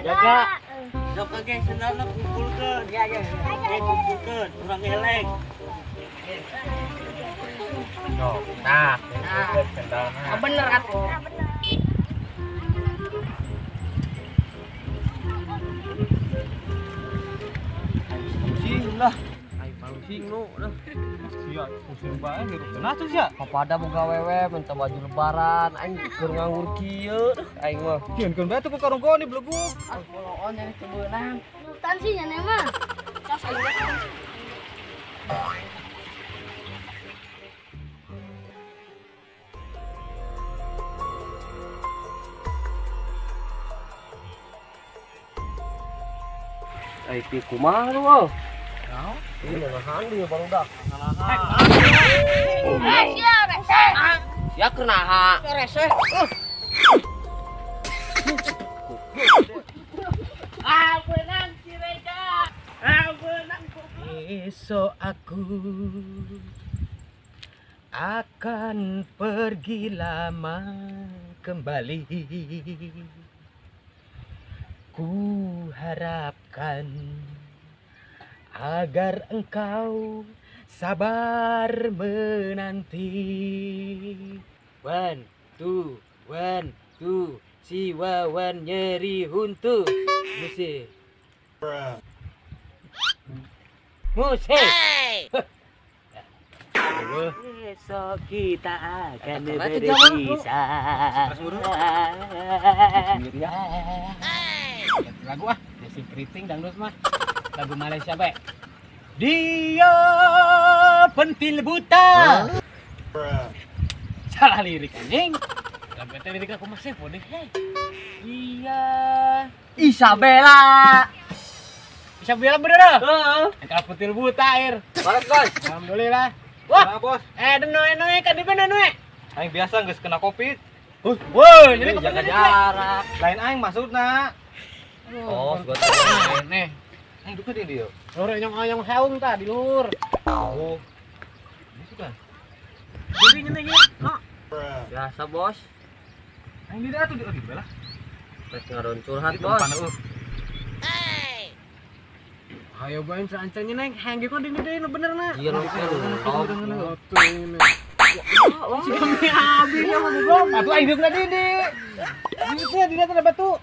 Jaga. Sok ge sendalna kumpulkeun. Ya ya. Kumpulkeun urang eleng. Sok, nah, kumpulkeun sendalna. Bener atuh. Bener. Pusing lah. Ai pusing nu dah. Sia, pusing bae hirup teh tuh sia. Papada boga wewe minta baju lebaran, aing keur nganggur kieu aing mah. Kieun bae tuh ku karung goni beleguk. Ah, boloon nyari tebeunang. Nutan sih nya mah. Cas aing mah. Ai pi kumaha lu? Naon? Ini nahan dia barudak. Eh, sia rese. Ya kunaha? Rese. Ah, beunang si Reza. Ah, beunang goblok. Esok aku akan pergi lama kembali. Ku harapkan agar engkau sabar menanti. 1, 2, 1, 2. Si Wawan nyeri huntu. Musik. Musik. Besok kita akan berpisah. Lagu ah, Desi Keriting dangdut mah. Lagu Malaysia bae. Dia pentil buta. Salah lirik anjing. Lagu eta lirik aku masih podeh. Iya. Isabella. Isabella bener. Heeh. Eta pentil buta air. Balas, Bos. Alhamdulillah. Wah, bos. Denoe noe ka di mana noe? Aing biasa geus kena Covid. Woi, jadi jaga jarak. Lain aing maksudna. Oh, gua nih. Aing duka di dieu. Lur nyong saung tah di luhur. Oh. Ini sudah. Jadi nyeneng ieu. Biasa, Bos. Aing di atuh di belah. Rek ngadon curhat, Bos. Ayo bae sancan nyeneng, hayang ge di deui nu bener na. Iya, lu. Si kami habis ya mah goblok. Atuh aing dieuna di di. Di teh di teh batu.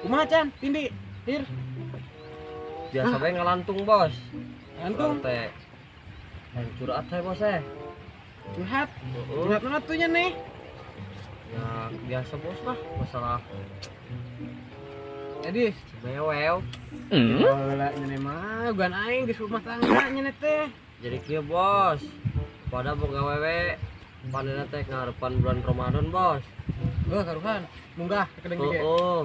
Kumaha Chan? Tindi. Hir. Biasa bae ngalantung, Bos. Lantung teh. Hayang curhat teh, Bos eh. Curhat. Curhat mana tuh nya nih? Ya biasa, Bos lah, masalah. Jadi bewew. Heula nya mah ugan aing geus rumah tangga nya teh. Jadi kieu, Bos. Pada boga wewe panena teh ngarepan bulan Ramadan, Bos. Heuh, karuhan. Munggah ke kedeng ge. Heeh.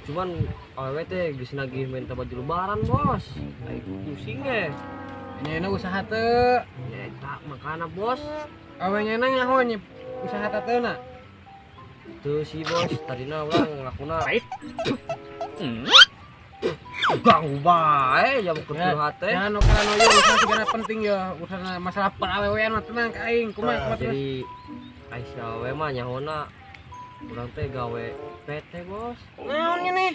Cuman awewe teh geus nagih minta baju lebaran, Bos. Aing pusing ge. Nya usaha teu. Ya eta makana, Bos. Awe nya nyaho nya usaha teu na. Teu sih, Bos. Tadina urang ngakuna. Ganggu bae jam keur curhat teh. Ya nu kana ieu urusan sigana penting ya, urusan masalah perawewean mah tenang ka aing. Kumaha kumaha terus. Jadi Aisyah we mah nyahona urang teh gawe PT, Bos. Naon nya nih?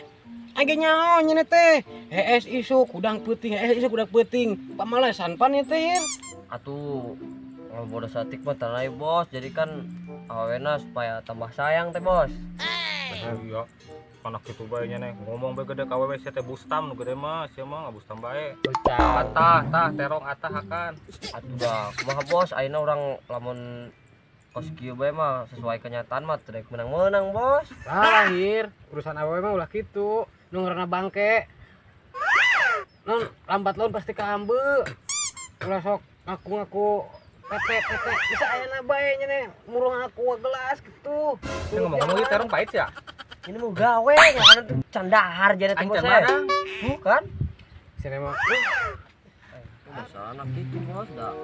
Aing ge nyaho nya teh. Hees isuk hudang peuting, hees isuk hudang peuting. Pamalesan pan ieu teh. Atuh kalau bodoh satik mah tanai, Bos. Jadi kan awena supaya tambah sayang teh, Bos. Iya. Anak kitu bae nya neng ngomong bae gede ka awewe sia teh bustam nu gede mah sia mah ngabustam bae. Atah tah terong atah hakan. Atuh dah kumaha, Bos? Ayeuna urang lamun kos kieu bae mah sesuai kenyataan mah teu menang-menang, Bos. Lah hir, urusan awewe mah ulah kitu. Nu ngaranna bangke. Non lambat laun pasti kaambe. Ulah sok ngaku-ngaku PT PT bisa ayana bae nya nih murung aku gelas gitu. Ngomong-ngomong ieu terong pahit ya? Ini mau gawe, yang tuh candahar jadi tuh bos. Bukan? Sini mah. Masalah anak itu bos, dah.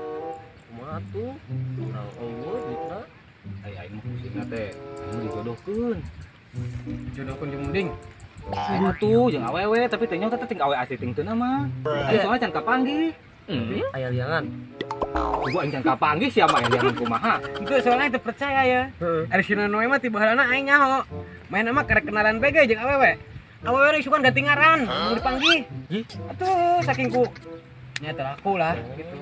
Kumaha tuh? Urang eueuh duitna. Ai aing mah pusingna teh, aing mah dijodohkeun. Jodohkeun jeung munding. Atuh jeung awewe tapi teh nyaho teh ting awe asli ting teu mah. Ayo soalnya can kapanggih. Aya liangan. Gua aing can kapanggih sia mah aya liangan kumaha. Itu soalnya teu percaya ya. Ari si Nonoy mah ti baheulana aing nyaho. Main mah karek kenalan bege jeung awewe. Awewe isukan ganti ngaran, mun dipanggih. Atuh saking ku nya teu laku lah gitu.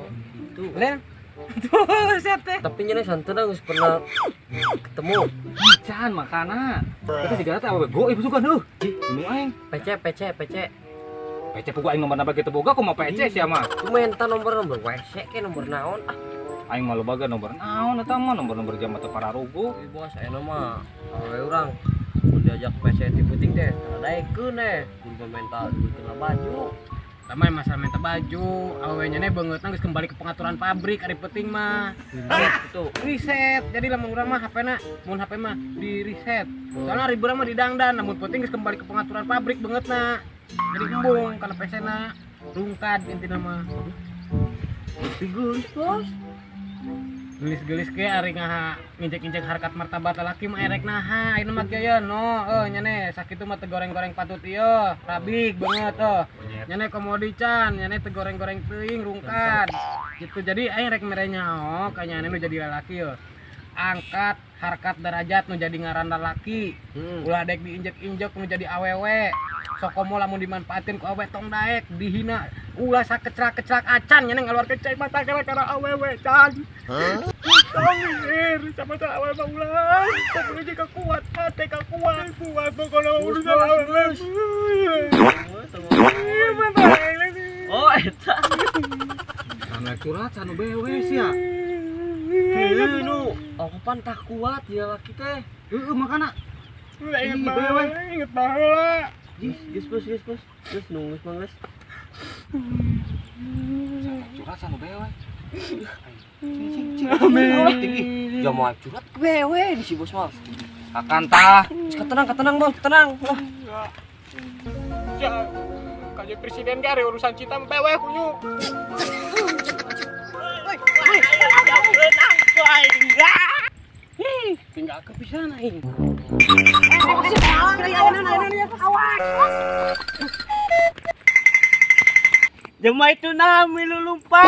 Itu. Len. Tuh sia teh. Tapi nya santeuna geus pernah ketemu. Can makana. Eta sigana teh awewe goib sugan heuh. Ih, nu aing. PC PC PC. PC pugu aing nomorna bagi teu boga kumaha PC sia mah. Ku menta nomor-nomor WC ke nomor naon ah. Aing mah loba ge nomor naon eta mah nomor-nomor jam teu pararuguh. Ih bos, ayeuna mah awewe urang mun diajak PC ti peuting teh tara daekeun eh. Kudu menta duit kena baju. Tama masalah minta baju, awewe nya beungeutna geus kembali ke pengaturan pabrik ari penting mah. Riset itu. Riset. Jadi lamun urang mah HP-na, mun HP mah di reset. Soalnya ari urang mah didangdan, lamun penting geus kembali ke pengaturan pabrik beungeutna. Jadi embung kana PC-na, rungkad intina mah. Tapi geulis bos. Gelis-gelis ke ari ngaha nginjek-injek harkat martabat lalaki mah erek naha ayeuna mah kieu ye no euy nyane sakitu mah teu goreng-goreng patut ieu rabik beungeut euy nyane komodi can nyane teu goreng-goreng teuing rungkad gitu. Jadi aing rek mere nyaho ka nyane nu jadi lalaki ye angkat harkat derajat nu jadi ngaran lalaki ulah daek diinjek-injek nu jadi awewe sokomo lamun dimanfaatin ku awewe tong daek dihina ulah sakecrak-kecrak acan nyane ngaluarkeun cai mata gara-gara awewe can. Tong ir sama teh awewe mah ulah pokoknya jika kuat hate ka kuat kuat pokoknya urusan awewe. Oh eta. Anu curhat anu bewe sia. Heuh nu, aku pan tak kuat ya laki teh. Heueuh makana. Inget baheula, inget baheula. Geus bos, geus bos. Geus nunggu mah geus. Curhat anu bewe. Tinggi. Ya mau curhat bewe di si bos mah. Akan tah. Ketenang, ketenang bos, tenang. Lah. Ya, kayak presiden ge urusan cinta bewe kunyuk. Tinggal ke pisan aing. Jema itu nah milu lumpat.